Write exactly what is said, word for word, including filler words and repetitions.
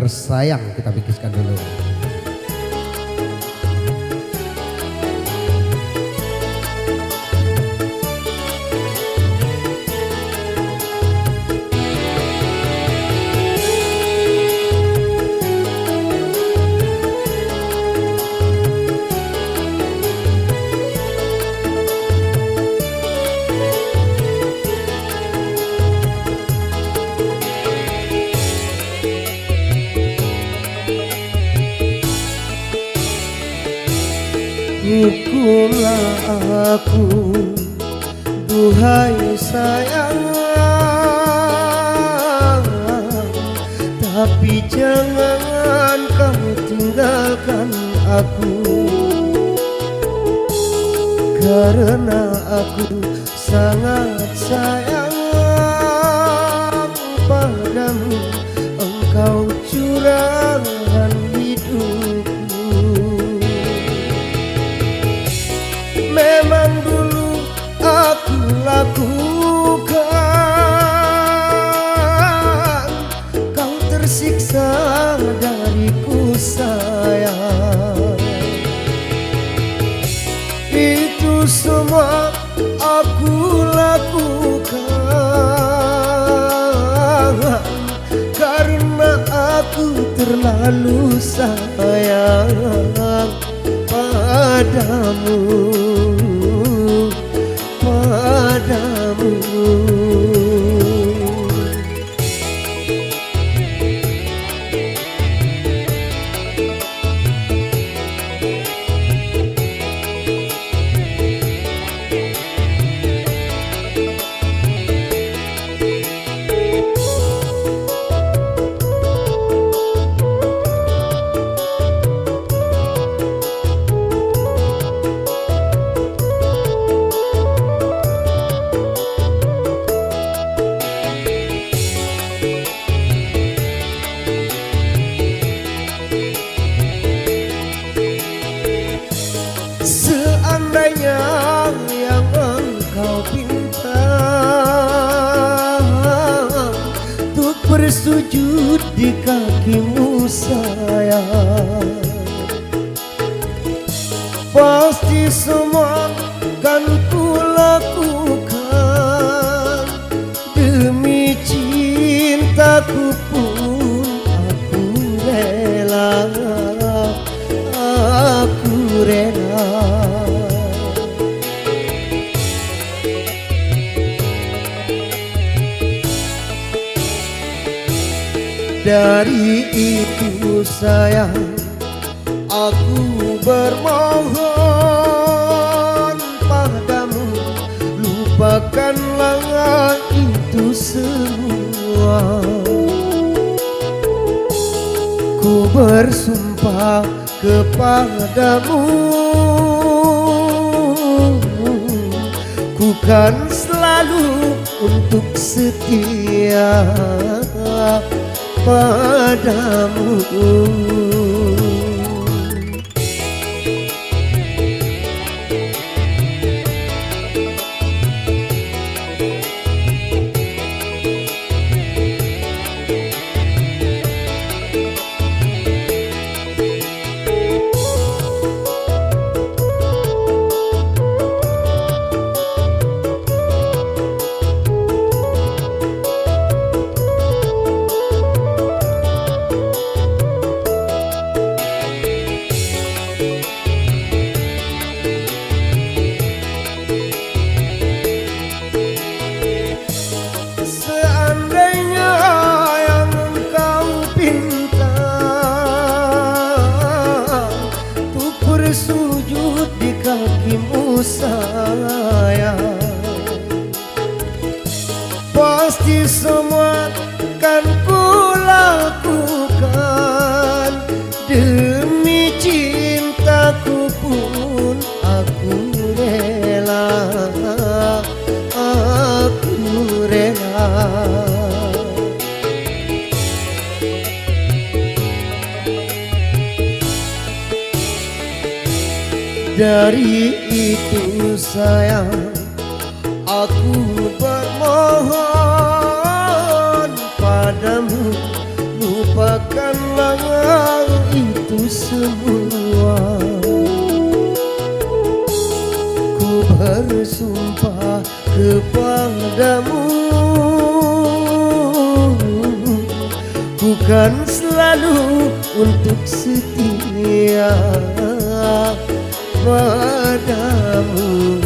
Sayang kita pikirkan dulu. Hukumlah aku, duhai sayang, tapi jangan kau tinggalkan aku, karena aku sangat sayang padamu, engkau curahan hidupku. Memang dulu aku lakukan, kau tersiksa dariku sayang. Itu semua aku lakukan karena aku terlalu sayang padamu, padamu. Seandainya yang engkau pinta, untuk bersujud di kakimu sayang, pasti semua kan kulakukan. Demi cintaku pun aku rela, aku rela. Dari itu sayang, aku bermohon padamu, lupakanlah itu semua. Ku bersumpah kepadamu, ku kan selalu untuk setia padamu. Seandainya yang engkau pinta, untuk bersujud di kakimu sayang, pasti semua kan kulakukan. Demi cintaku pun aku rela, aku rela. Dari itu sayang, aku bermohon padamu, lupakan Mangaruh itu semua, ku bersumpah kepadamu, ku kan selalu untuk setia padamu.